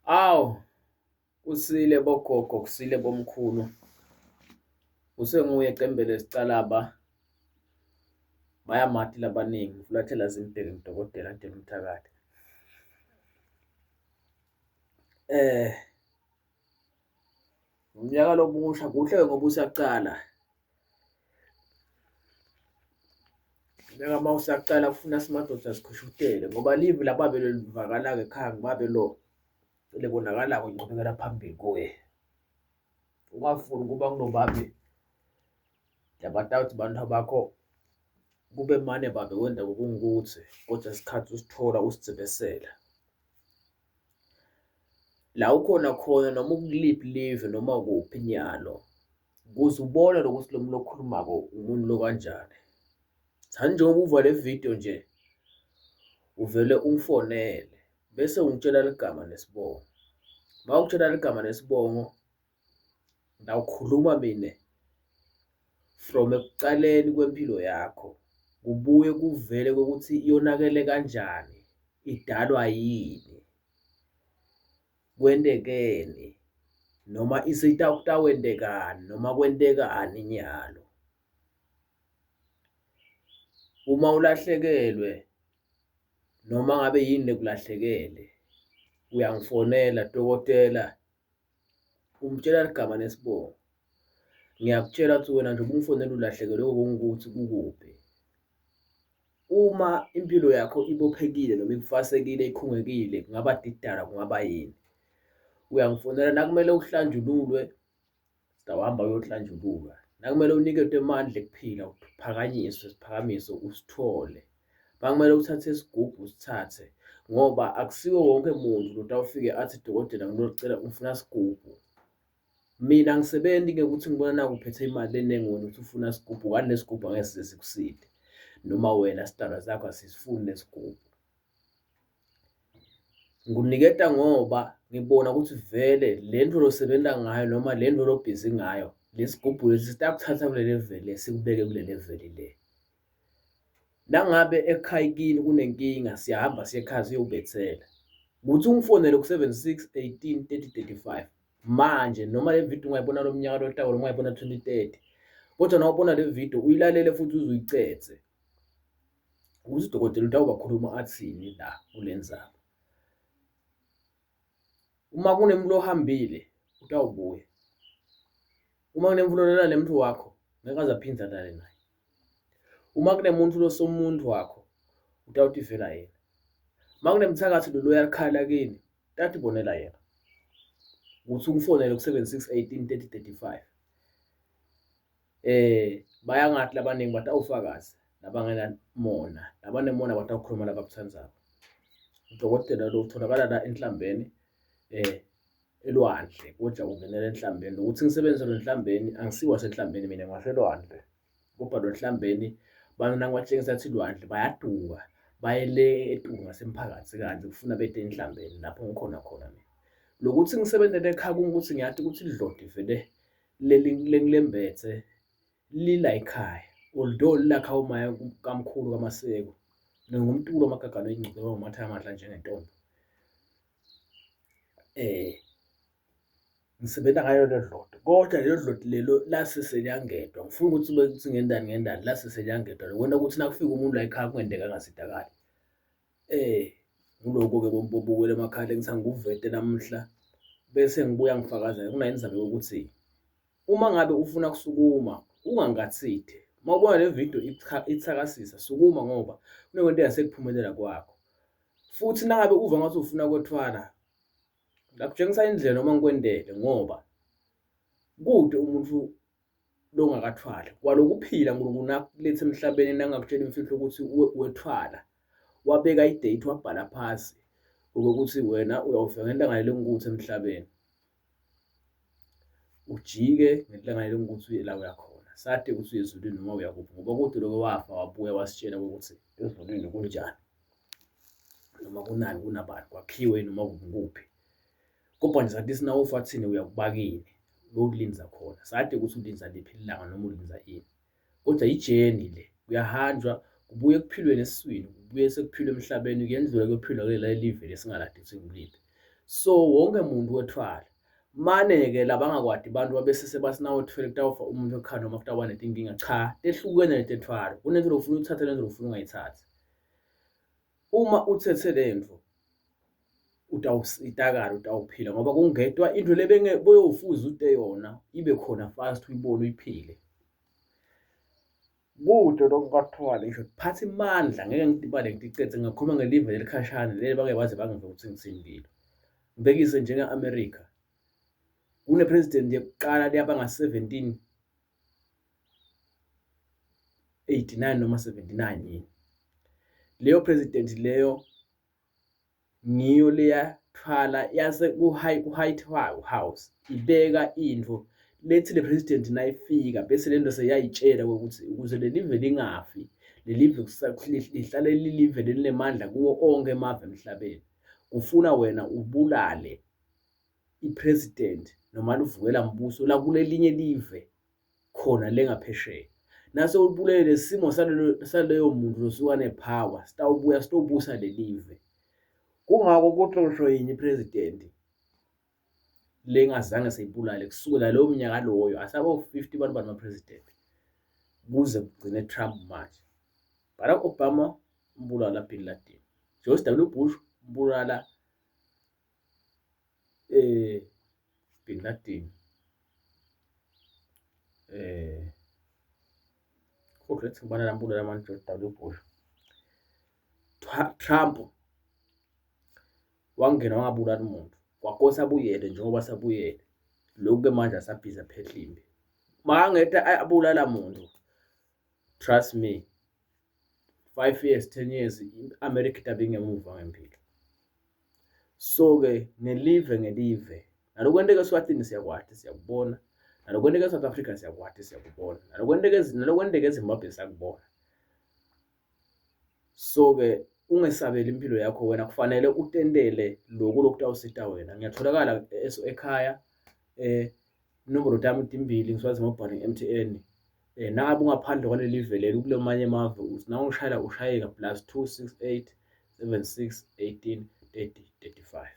Awu, kusile bogogo, kusile bomkhulu. Usenguye Cembele Sicalaba. Bayamati labaningi, Mfulathela Zimbheke ngudokotela Ntelumthakathi. Eh, Unyaka lomusha kuhle ngoba usaqala. Unyaka uma usaqala kufuna simadoda sikhushutele ngoba live lababe lelivakalako ekhaya ngibabe lo lebonakalako inqubekela phambili kuye. Ungafuni ukuba kunobabe labatawuthi bantu bakho kube mane babe wenda kokungukuthi kodwa isikhathi usithola usidzebesela. La ukhona khona noma ukuliphi live noma kuphi nyalo ukuze ubone lokuthi lo muntu okhulumako umuntu lo kanjani. Thani njengoba uva le video nje uvele ungifonele bese ungitshela ligama nesibongo. Uma ungitshela ligama nesibongo ngawukhuluma mina from ekucaleni kwempilo yakho kubuye kuvele ukuthi yonakele kanjani, idalwa yini, kwentekeni noma kutawwentekani noma kwentekani nyalo. Uma ulahlekelwe noma ngabe yini lekulahlekele uyangifonela dokotela Umtshela ligama nesibongo. Ngiyakutshela ukuthi wena nje ubungifonela ulahlekelwe okungukuthi kukuphi. Uma impilo yakho ibophekile noma ikufasekile ikhungekile, kungaba didala kungaba yini, uyangifonela nakumele uhlanjululwe, sitawuhamba uyohlanjululwa. Nakumele uniketwe amandla ekuphila, uphakanyiswe isiphakamiso usithole. Makumele uthathe isigubhu usithathe ngoba akusiwo wonke muntu lotawufike athi dokotela ngilocela ufuna sigubhu. Mina angisebenzi ngekuthi ngibona naku uphethe imali eningi wena uthi ufuna sigubhu kanti nesigubhu angeke size sikuside noma wena sidalwa sakho asisifuni nesigubhu. Ngikuniketa ngoba ngibona ukuthi vele le nto losebenza ngayo noma le nto lobhizi ngayo lesigubhu lesi sitakuthatha kule level le sikubeke kule level le. Nangabe ekhaya kini kunenkinga siyahamba siye ekhaya siyobethela. Kuthi ungifonele ku-76 18 30 35 manje noma le video ungayibona lo mnyaka lotawo noma ungayibona 2030 kodwa nawubona le video uyilalele futhi uze uyicethe ukuthi udokotela utawubakhuluma athini la kule ndzaba. Uma kunemuntu ohambile utawubuya. Uma kunemvulo lona nemuntu wakho ngeke aze aphinde alale naye. Uma kunemuntu losomuntu wakho utawutivela yena. Uma kunemthakathi lo loyakhala kini utatibonela yena. Ukuthi ungifonele ku-76 18 30 35. Bayangathi labaningi batawufakaza labangenamona, labanemona batawukhuluma labakutsandzako. Udokotela lo utholakala la enhlambeni elwandle kodwa ungenela enhlambeni. Nokuthi ngisebenzise lo nhlambeni angisiwa senhlambeni mina ngiwaselwandle. Kodwa lo nhlambeni bantu nangibatshengisa ukuthi lwandle bayaduka baye le eTunga ngasemphakathi kanti kufuna bete enhlambeni lapho ngikhona khona mina. Lokuthi ngisebenzele ekhaya kungukuthi ngiyati ukuthi idloti vele leli lengilembethe lila ekhaya although lilakha umaya kamkhulu kaMaseko ngingumtulo amagagalo ingcube wangumatha amadla njengentombi eh ngisebenza ngayo lelo dloti kodwa lelo dloti lelo lase seliyangedwa ngifuna ukuthi ube kuthi ngendani ngendani lase seliyangedwa lokwenta ukuthi nakufika umuntu la ekhaya kungenteka angasidakali. Nguloko-ke bobukela emakhaya engithi angikuvete namuhla bese ngibuya ngifakazela kunayindzaba yokuthi uma ngabe ufuna kusukuma ungangathide. Uma ubona le video ithakasisa sukuma ngoba kunekwento engasekuphumelela kwakho. Futhi nangabe uva ngathi ufuna kwethwala ngakutshengisa indlela noma ngikwendele ngoba kude umuntu longakathwali kwalokuphila uNkulunkulu nakuletha emhlabeni nangakutshela imfihlo ukuthi wethwala wabeka idate wabhala phasi ukuthi wena uyawufika ngentanga lenkuthi emhlabeni ujike ngenhlangano lenkuthi uye la uyakhona sade ukuthi uye ezulwini noma uyakuphi ngoba kude lokho wafa wabuya wasitshela ukuthi ezulwini kunjani noma kunani kunabani kwakhiwe noma kuphi Kodwa nje sathi sinawufa thina uyakubakini uyokulinza khona sade ukuthi ulinza liphi ilanga noma ulinza ini kodwa ijeni le kuyahanjwa kubuye kuphilwe nesiswini kubuye sekuphilwe emhlabeni kuyendlula kuyophilwa kulela live lesingaladi ukuthi ngiliphi. So wonke muntu wethwala. Mane-ke labangakwadi bantu babesese bathi nawethwele kutawufa umuntu ekhaya noma kutawuba netinkinga. Cha, tehlukene letethwalo. Kunento lofuna uyithathe nento lofuna ungayithathi. Uma uthethe lento utawusitakala, utawuphila ngoba kungetwa into lebenge boyofuza ute yona ibe khona fast uyibone uyiphile. Kude lokhu kwathiwa ngisho kuphatha imandla ngeke ngidibane ngidicethe ngingakhuluma ngelive elikhashana leli bake baze bangive ukuthi ngithini kilo. Ngibekise njenge-America kune-president yokuqala leyaba nga-1789 noma 79 yini. Leyo president leyo ngiyo leyathwala yase ku-White House ibeka into lethi le president nayifika bese lento seyayitshela ukuthi ukuze lelive lingafi lelive lihlale lilive lelinemandla kuwo onke emave emhlabeni kufuna wena ubulale i-president noma luvukela mbuso lakulelinye live khona le ngaphesheya nase ubulele lesimo saleyo muntu losuka nepower sitawubuya sitobusa lelive kungako kuxoshwe yinye ipresident lengazange seyibulale kusukela leyo minyaka loyo asabo 50 bantu bani president kuze kugcine Trump manje. Barack Obama umbulala Bin Laden, George W Bush umbulala Bin Laden, kodwa ethi ngibona lambulala manje George W Bush. Trump wangena wangabulali muntu kwakosa abuyele njengoba sabuyele lokhu-ke manje asabhizi aphehla impi makangeta abulala muntu trust me 5 years 10 years i-America itabe ingemuva ngempilo. So-ke ngelive ngelive nalokwenteka eSwatini siyakwati siyakubona, nalokwenteka e-South Africa siyakwati siyakubona, nalokwenteka eZimbabwe siyakubona. So-ke ungesabeli impilo yakho wena kufanele utentele loku lokutawusita wena. Ngiyatholakala ekhaya inombolo tami timbili ngiswazi mobile nge-M_T_N. Nangabe ungaphandle kwaleli live leli kulamanye emave uthi nawungishayela ushayeka +268 76 18 30 35.